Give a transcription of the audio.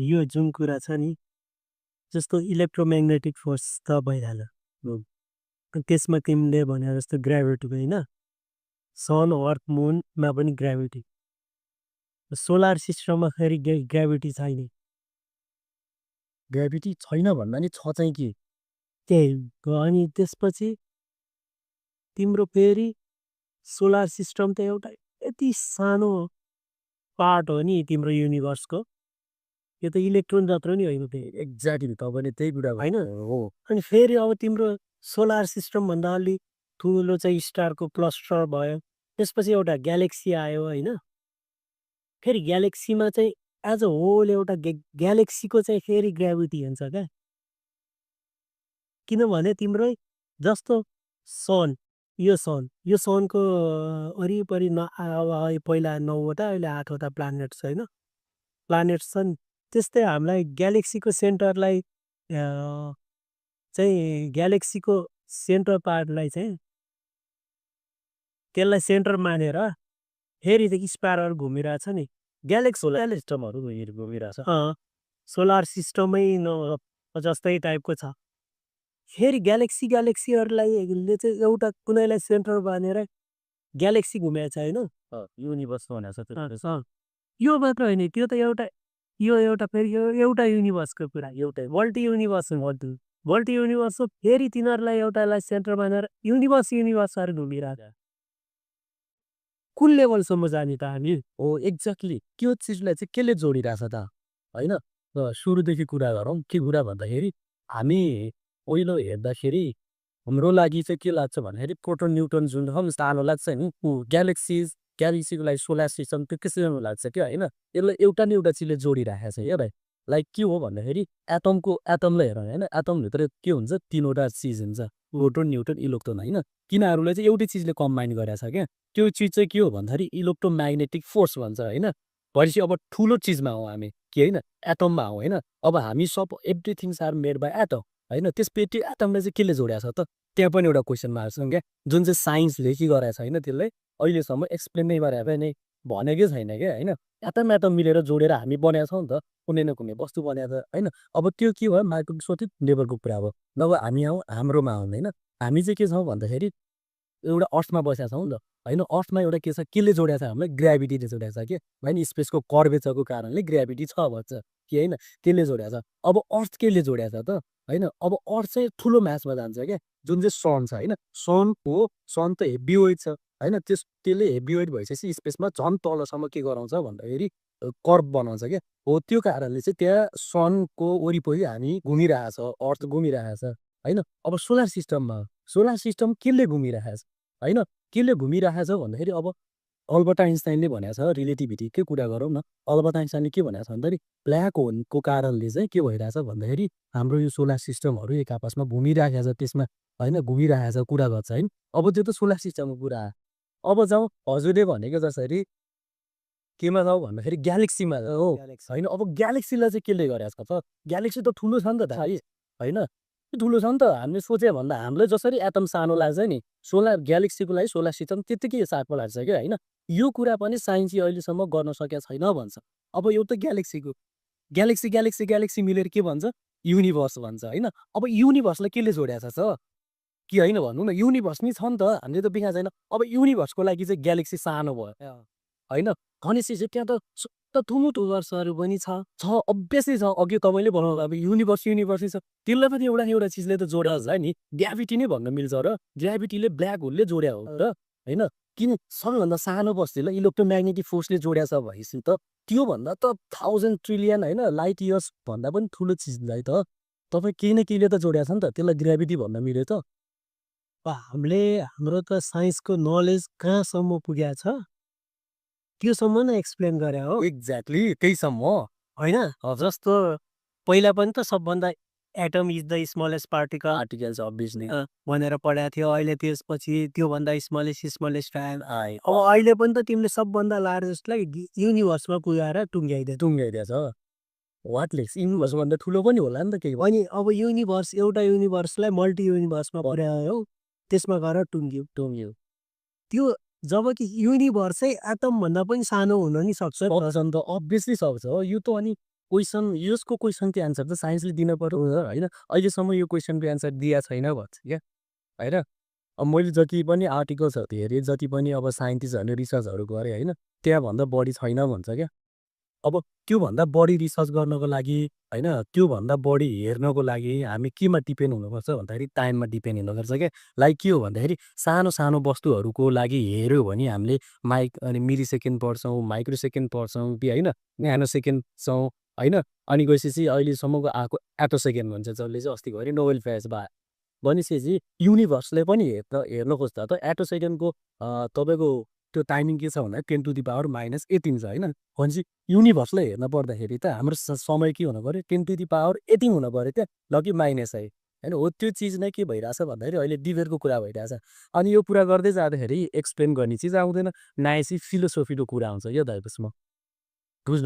यो जुन कुरा छ नि, जस्तो इलेक्ट्रोम्याग्नेटिक फोर्स त भइहाल्यो। त्यसमा तिमीले भने जस्तो ग्राभिटी होइन, सन अर्थ मुनमा पनि ग्राभिटी। सोलर सिस्टममा फेरि ग्राभिटी छैन। ग्राभिटी छैन भन्दा नि छ चाहिँ के? त्यही हो। अनि त्यसपछि तिम्रो फेरि सोलर सिस्टम त एउटा यति सानो पार्ट हो नि तिम्रो युनिभर्सको। यो त इलेक्ट्रोन जत्रो नि होइन त्यो। एक्ज्याक्टली तपाईँले त्यही कुरा होइन हो। अनि फेरि अब तिम्रो सोलर सिस्टमभन्दा अलि ठुलो चाहिँ स्टारको क्लस्टर भयो। त्यसपछि एउटा ग्यालेक्सी आयो होइन। फेरि ग्यालेक्सीमा चाहिँ एज अ होल एउटा ग्यालेक्सीको चाहिँ फेरि ग्राभिटी हुन्छ क्या। किनभने तिम्रो जस्तो सन यो सनको वरिपरि पहिला 9वटा अहिले 8वटा प्लानेट्स होइन, प्लानेट्स छन्। त्यस्तै हामीलाई ग्यालेक्सीको सेन्टरलाई चाहिँ ग्यालेक्सीको सेन्टर पार्टलाई चाहिँ त्यसलाई सेन्टर मानेर फेरि त स्पाइरल घुमिरहेछ नि ग्यालेक्सी। सोलर सिस्टमहरू घुमिरहेछ। सोलर सिस्टमै जस्तै टाइपको छ। फेरि ग्यालेक्सीहरूलाई चाहिँ एउटा कुनैलाई सेन्टर बानेर ग्यालेक्सी घुमेको छ होइन, युनिभर्स भनेको छ। यो मात्र होइन, त्यो त एउटा फेरि यो एउटा युनिभर्सको कुरा, एउटै मल्टी युनिभर्स हो। फेरि तिनीहरूलाई एउटालाई सेन्टर मानेर युनिभर्सहरू घुमिरहेको। कुन लेभलसम्म जाने त हामी? हो एक्ज्याक्टली। त्यो चिजलाई चाहिँ केले जोडिरहेछ त होइन? सुरुदेखि कुरा गरौँ। के कुरा भन्दाखेरि हामी पहिलो हेर्दाखेरि हाम्रो लागि चाहिँ के लाग्छ भन्दाखेरि प्रोटोन न्युट्रोन जुन सानो लाग्छ नि, ग्यालेक्सीको लागि सोलर सिस्टम त्यो किसिमको लाग्छ क्या होइन। यसलाई एउटा न एउटा चिजले जोडिराखेको छ क्या भाइ। लाइक के हो भन्दाखेरि एटमलाई हेरौँ होइन, एटमभित्र के हुन्छ? 3वटा चिज हुन्छ, प्रोटोन न्युट्रोन इलेक्ट्रोन होइन। तिनीहरूलाई चाहिँ एउटै चिजले कम्बाइन गरेको छ क्या। त्यो चिज चाहिँ के हो भन्दाखेरि इलेक्ट्रोम्याग्नेटिक फोर्स भन्छ होइन। भनेपछि अब ठुलो चिजमा हो हामी के होइन, एटममा हो होइन। अब हामी सब everythings are made by atom होइन। त्यसपछि एटमलाई चाहिँ केले जोडेको छ त? त्यहाँ पनि एउटा क्वेसन मार्क छ क्या, जुन चाहिँ साइन्सले के गराएको छ होइन, त्यसलाई अहिलेसम्म एक्सप्लेन नै गराएको नै भनेकै छैन क्या होइन। एटम मिलेर जोडेर हामी बनाएको छौँ नि त, कुनै न कुनै वस्तु बनाएको छ होइन। अब त्यो के भयो? माइक्रोस्कोपिक लेभलको कुरा भयो। नभए हामी आउँ हाम्रोमा आउँदैन। हामी चाहिँ के छौँ भन्दाखेरि एउटा अर्थमा बसेका छौँ नि त होइन। अर्थमा एउटा के छ, केले जोडेको छ हामीलाई? ग्राभिटीले जोडेको छ कि होइन। स्पेसको कर्वेचरको कारणले ग्राभिटी छ भन्छ कि होइन, त्यसले जोडेको छ। अब अर्थ केले जोडेको छ त होइन? अब अर्थ चाहिँ ठुलो म्यासमा जान्छ क्या, जुन चाहिँ सन छ होइन। सन त हेभी वेट छ होइन। त्यसले हेभी वेट भइसकेपछि स्पेसमा झन् तलसम्म के गराउँछ भन्दाखेरि कर्भ बनाउँछ क्या। हो त्यो कारणले चाहिँ त्यहाँ सनको वरिपरि हामी घुमिरहेछ, अर्थ घुमिरहेछ होइन। अब सोलर सिस्टम केले घुमिरहेछ होइन, केले घुमिरहेछ भन्दाखेरि अब अल्बर्ट आइन्स्टाइनले भनेको छ, रिलेटिभिटीकै कुरा गरौँ न। अल्बर्ट आइन्स्टाइनले के भनेको छ भन्दाखेरि ब्ल्याक होलको कारणले चाहिँ के भइरहेछ भन्दाखेरि हाम्रो यो सोलर सिस्टमहरू एक आपसमा घुमिराखेको छ, त्यसमा होइन घुमिरहेछ कुरा गर्छ होइन। अब त्यो त सोलर सिस्टमको कुरा हो। अब जाउँ हजुरले भनेको जसरी केमा जाउँ भन्दाखेरि ग्यालेक्सीमा हो होइन। अब ग्यालेक्सीलाई चाहिँ केले गरेको छ त? ग्यालेक्सी त ठुलो छ नि त भाइ होइन, ठुलो छ नि त। हामीले सोचे भन्दा हामीलाई जसरी एटम सानो लाग्छ नि, ग्यालेक्सीको लागि सोलर सिस्टम त्यत्तिकै सानो लाग्छ क्या होइन। यो कुरा पनि साइन्सले अहिलेसम्म गर्न सकेको छैन भन्छ। अब एउटा ग्यालेक्सी मिलेर के भन्छ? युनिभर्स भन्छ होइन। अब युनिभर्सलाई केले जोडेको छ कि होइन भन्नु न? युनिभर्स नि छ नि त, हामीले त बिहा छैन। अब युनिभर्सको लागि चाहिँ ग्यालेक्सी सानो भयो होइन। भनेपछि चाहिँ त्यहाँ त ठुलो वर्षहरू पनि छ अभियसली छ। अघि तपाईँले भन्नुभयो अब युनिभर्स नै छ, त्यसलाई पनि एउटा चिजले त जोडेको छ नि। ग्राभिटी नै भन्न मिल्छ र ग्राभिटीले ब्ल्याक होलले जोड्या हो र होइन। किन सबैभन्दा सानो वस्तुलाई इलेक्ट्रोम्याग्नेटिक फोर्सले जोड्या छ भएपछि त त्योभन्दा त 1000 ट्रिलियन होइन लाइट इयर्स भन्दा पनि ठुलो चिजलाई त तपाईँ केही न केहीले त जोड्या छ नि त, त्यसलाई ग्राभिटी भन्न मिल्यो त। हाम्रो त साइन्सको नलेज कहाँसम्म पुगेको छ त्योसम्म नै एक्सप्लेन गरे हो। एक्ज्याक्टली त्यहीसम्म होइन जस्तो पहिला पनि त सबभन्दा atom is the smallest particle articles obviously भनेर पढाएको थियो। अहिले त्यसपछि त्योभन्दा स्मलेस्ट फ्यान आयो। अब अहिले पनि त तिमीले सबभन्दा लार्जेस्टलाई युनिभर्समा पुगाएर टुङ्ग्याइदिएछ। वाटलेस युनिभर्सभन्दा ठुलो पनि होला नि त केही। अनि अब एउटा युनिभर्सलाई मल्टी युनिभर्समा पुर्यायो, त्यसमा गएर टुङ्ग्यो। त्यो जबकि युनिभर्सै एटम भन्दा पनि सानो हुन नि सक्छ त अभियसली सक्छ। यो त अनि क्वेसन यसको क्वेसनको एन्सर त साइन्सले दिन पर्यो होइन? अहिलेसम्म यो क्वेसनको एन्सर दिया छैन भन्छ क्या, होइन? अब मैले जति पनि आर्टिकल्सहरू हेरेँ, जति पनि अब साइन्टिस्टहरूले रिसर्चहरू गरेँ होइन? त्यहाँभन्दा बढी छैन भन्छ क्या। अब त्योभन्दा बढी रिसर्च गर्नको लागि होइन, त्योभन्दा बढी हेर्नको लागि हामी केमा डिपेन्ड हुनुपर्छ भन्दाखेरि टाइममा डिपेन्ड हुनुपर्छ क्या। लाइक के हो भन्दाखेरि सानो सानो वस्तुहरूको लागि हेऱ्यो भने हामीले अनि मिली सेकेन्ड पढ्छौँ, माइक्रो सेकेन्ड पढ्छौँ कि होइन, न्यानो सेकेन्ड छौँ होइन। अनि गएपछि अहिलेसम्मको आएको एटो सेकेन्ड भन्छ जसले चाहिँ अस्ति भरि नोबेल प्राइज पायो। भनेपछि युनिभर्सले पनि हेर्न खोज्दा त एटो सेकेन्डको तपाईँको त्यो टाइमिङ के छ भन्दा 10⁻−18 छ होइन। भनेपछि युनिभर्सलाई हेर्न पर्दाखेरि त हाम्रो समय के हुनु पऱ्यो 10⁻18 हुनु पऱ्यो क्या, ल कि माइनस है होइन। हो त्यो चिज नै के भइरहेछ भन्दाखेरि अहिले डिबेटको कुरा भइरहेछ। अनि यो कुरा गर्दै जाँदाखेरि एक्सप्लेन गर्ने चिज आउँदैन, नआएपछि फिलोसोफीको कुरा आउँछ क्या दाइ त्यसमा।